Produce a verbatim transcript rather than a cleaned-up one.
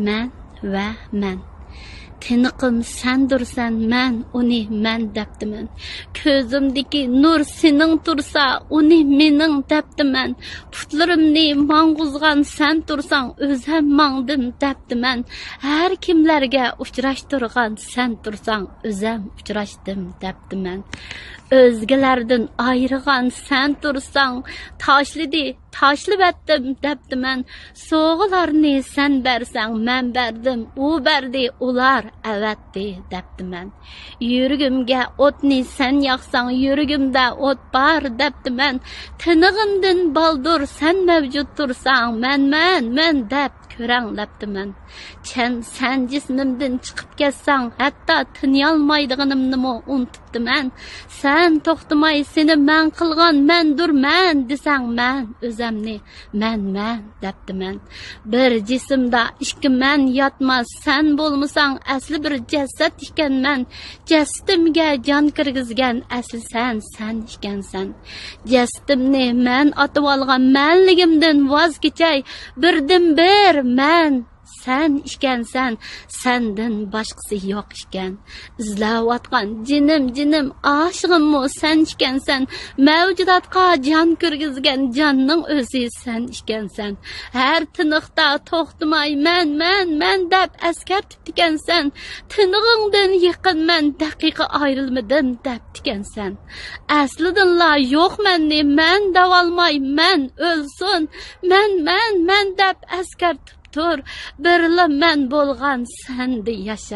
مەن ۋە مەن. تىنىقىم سەندۇرسەن، مەن ئۇنى مەن دەپتىمەن. كۆزۈمدىكى نۇر سېنىڭ تۇرسا، ئۇنى مېنىڭ دەپتىمەن. پۇتلىرىمنى ماڭغۇزغان سەن تۇرساڭ، ئۆزەم ماڭدىم دەپتىمەن. ھەر كىملەرگە ئۇچراشتۇرغان سەن تۇرساڭ، ئۆزەم ئۇچراشتىم دەپتىمەن. ئۆزگىلەردىن ئايرىغان سەن تۇرساڭ، تاشلىدى، تاشلىۋەتتىم دەپتىمەن. سوغىلارنى سەن بەرسەڭ، مەن بەردىم، ئۇ بەردى، ئۇلار ئەۋەتتى دەپتىمەن. يۈرىكىمگە ئوتنى سەن ياقساڭ، يۈرىكىمدە ئوت بار دەپتىمەن. تىنىقىمدىن بالدۇر سەن مەۋجۇت تۇرساڭ، مەن، مەن، مەن دەپ كۆرەڭلەپتىمەن. چەن سەن جىسمىمدىن چىقىپ كەتسەڭ، ھەتتا تىنىيالمايدىغىنىمنىمۇ ئۇنتۇپتىمەن. سەن توختىماي سېنى مەن قىلغان مەندۇر مەن دېسەڭ، مەن ئۆزەمنى مەن، مەن دەپتىمەن. بىر جىسىمدا ئىككى مەن ياتماس، سەن بولمىساڭ ئەسلى بىر جەسەت ئىكەنمەن. جەسىتىمگە جان كىرگۈزگەن ئەسلى سەن، سەن ئىكەنسەن. جەسىتىمنى مەن ئاتىۋالغان مەنلىكىمدىن ۋاز كېچەي، بىردىنبىر مەن سەن ئىكەنسەن، سەندىن باشقىسى يوق ئىكەن. ئىزلەۋاتقان جېنىم، جېنىم، ئاشىقىممۇ سەن ئىكەنسەن. مەۋجۇداتقا جان كىرگۈزگەن جاننىڭ ئۆزى سەن ئىكەنسەن. ھەر تىنىقتا توختىماي مەن، مەن، مەن دەپ ئەسكەرتىپتىكەنسەن. تىنىقىڭدىن يېقىنمەن، دەقىقە ئايرىلمىدىم دەپتىكەنسەن. ئەسلىدىنلا يوق مەننى مەن دەۋالماي مەن ئۆلسۇن، مەن، مەن، مەن دەپ ئەسكەرتىپ تۇر. بىرلا مەن بولغان سەندە ياشا.